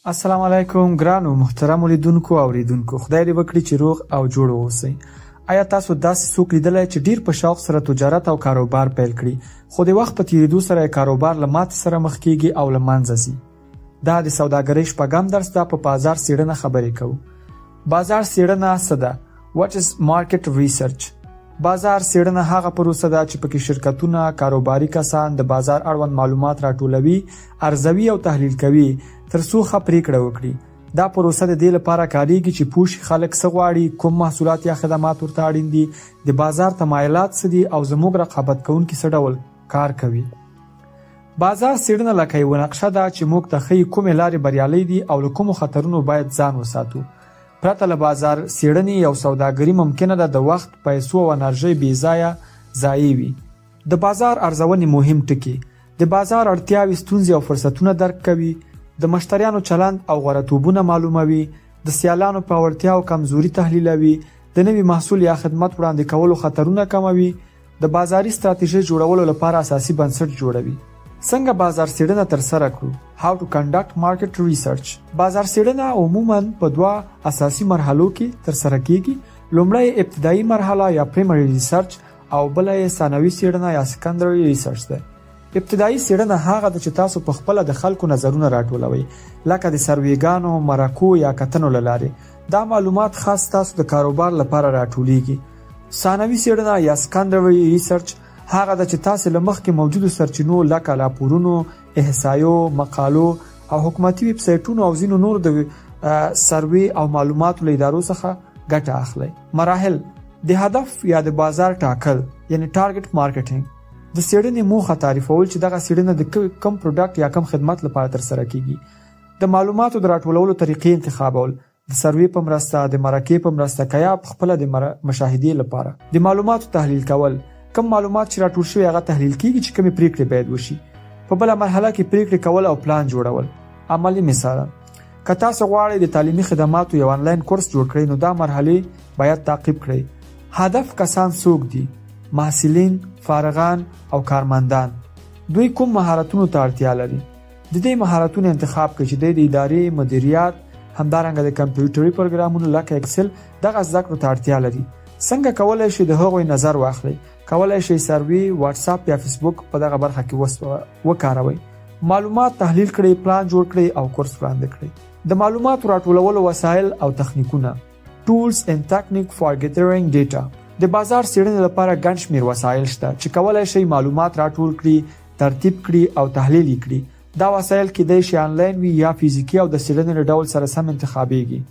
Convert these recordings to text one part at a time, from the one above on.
السلام علیکم ګرانو محترمو لیدونکو او اوریدونکو، خدای دې وکړي چې روغ او جوړ اوسئ. آیا تاسو داسې څوک لیدلی چې ډیر په شوق سره تجارت او کاروبار پیل کړي، خو د وخت په تیریدو سره یې کاروبار له ماتې سره مخ کیږي او له منځه ځي؟ دا د سوداګرۍ شپږم درس ده، په بازار څیړنه خبرې کوو. بازار څیړنه څه ده؟ What is market research؟ بازار څیړنه هغه پروسه ده چې پکې شرکتونه، کاروباري کسان د بازار اړوند معلومات راټولوي، ارزوي او تحلیل کوي تر څو ښه پریکړه وکړي. دا پروسه د دې لپاره کاریږي چې پوه شي خلک څه غواړي، کوم محصولات یا خدمات ورته اړین دي، د بازار تمایلات څه دي او زموږ رقابت کوونکي څه ډول کار کوي. بازار څیړنه لکه یوه نقشه ده چې موږ ته ښیي کومې لارې بریالۍ دي او له کومو خطرونو باید ځان وساتو. پرته له بازار څیړنې یو سوداګري ممکنه ده د وخت، پیسو او انرژۍ بې ځایه ضایع وي. د بازار ارزونې مهم ټکي: د بازار اړتیاوې، ستونزې او فرصتونه درک کوي، د مشتریانو چلند او غوره معلوموي، د سیالانو پیاوړتیا او کمزوري تحلیلوي، د نوي محصول یا خدمت وړاندې کولو خطرونه کموي، د بازاري ستراتیژۍ جوړولو لپاره اساسي بنسټ جوړوي. څنګه بازار څیړنه ترسره کړو؟ How to conduct market research. بازار څیړنه عموما په دوه اساسي مرحلو کې ترسره کیږي. لومړی ابتدایي مرحله یا primary research او بله یې ثانوي څیړنه یا secondary research ده. ابتدایي څیړنه هغه ده چې تاسو په خپله د خلکو نظرونه راټولوئ، لکه د سرویګانو، مرکو یا کتنو له لارې. دا معلومات خاص تاسو د کاروبار لپاره راټولیږي. ثانوي څیړنه یا secondary research هغه ده چې تاسو له مخکې موجودو سرچینو لکه راپورونو، احصایو، مقالو او حکومتي ویب سایټونو او ځینو نورو د سروې او معلوماتو له ادارو څخه ګټه اخلئ. مراحل: د هدف یا د بازار ټاکل یعنی target marketing، د څیړنې موخه تعریفول چې دغه څیړنه د کوم product یا کوم خدمت لپاره ترسره کیږي، د معلوماتو د راټولولو طریقې انتخابول، د سروې په مرسته، د مرکې په مرسته، که یا خپله د مشاهدې لپاره، د معلوماتو تحلیل کول، کوم معلومات چې راټول شوي هغه تحلیل کیږي چې کومې پریکړې باید وشي. په بله مرحله کې پریکړې کول او پلان جوړول. عملي مثال: که تاسو غواړئ د تعلیمي خدماتو یو آنلاین کورس جوړ کړئ، نو دا مرحلې باید تعقیب کړئ. هدف کسان څوک دي؟ محصلین، فارغان او کارمندان. دوی کوم مهارتونو ته اړتیا لري؟ د دې مهارتونو انتخاب کړئ چې د ادارې، مدیریت، همدارنګه د کمپیوټري پروګرامونو لکه اکسل دغه زده کړو ته اړتیا لري. څنګه کولای شئ د هغوی نظر واخلئ؟ کولای شئ سروې، واتساپ یا فیسبوک په دغه برخه کې وکاروئ. معلومات تحلیل کړئ، پلان جوړ کړئ او کورس وړاندې کړئ. د معلوماتو راټولولو وسایل او تخنیکونه، Tools and Technique for Gathering Data. د بازار څیړنې لپاره ګڼ شمېر وسایل شته چې کولای شئ معلومات راټول کړي، ترتیب کړي او تحلیل یې کړي. دا وسایل کیدای شي آنلاین وي یا فزیکي او د څیړنې له ډول سره سم انتخابیږي.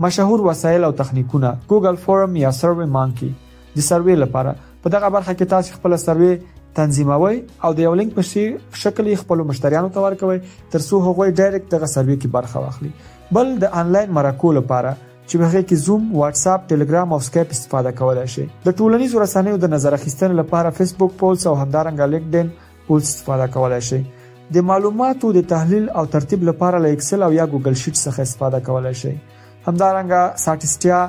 مشهور وسایل او تخنیکونه: ګوګل فورم یا سروې مانکی د سروې لپاره. په دغه برخه کې تاسو خپله سروې تنظیموئ او د یو لینک په شکل یې خپلو مشتریانو ته ورکوئ تر څو هغوی direct دغه سروې کې برخه واخلي. بل د آنلاین مرکو لپاره چې په هغې کې زوم، واتساپ، ټلګرام او سکایپ استفاده کولای شئ. د ټولنیزو رسنیو د نظر اخیستنې لپاره فیسبوک polls او همدارنګه لینکډین polls استفاده کولای شئ. د معلوماتو د تحلیل او ترتیب لپاره له اکسل او یا ګوګل شیټ څخه استفاده کولای شئ. همدارنګه ساټسټیا،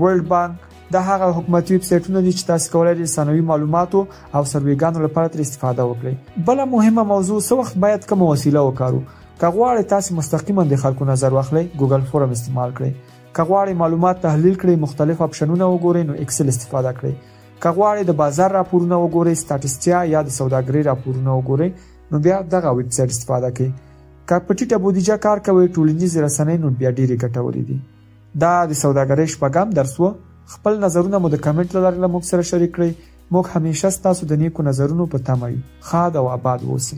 ورلډ بانک دا هغه حکومتي ویب سایټونه دي چې تاسو کولای شئ ثانوي معلوماتو او سرویګانو لپاره ترې استفاده وکړئ. بله مهمه موضوع: څه وخت باید کومه وسیله وکارو؟ که غواړئ تاسو مستقیما د خلکو نظر واخلئ، ګوګل فورم استعمال کړئ. که غواړئ معلومات تحلیل کړئ، مختلف آپشنونه وګورئ، نو اکسل استفاده کړئ. که غواړئ د بازار راپورونه وګورئ، سټاټسټیا یا د سوداګرۍ راپورونه وګورئ، نو بیا دغه ویب سایټ استفاده کړئ. که په ټیټه بودیجه کار کوئ، ټولنیزې رسنۍ نو بیا ډېرې ګټورې دي. دا د سوداګرۍ شپږم درس و. خپل نظرونه مو د کمنټ له لارې له موږ سره شریک کړئ. موږ همیشه ستاسو د نیکو نظرونو په تمه یو. ښاد او آباد اوسئ.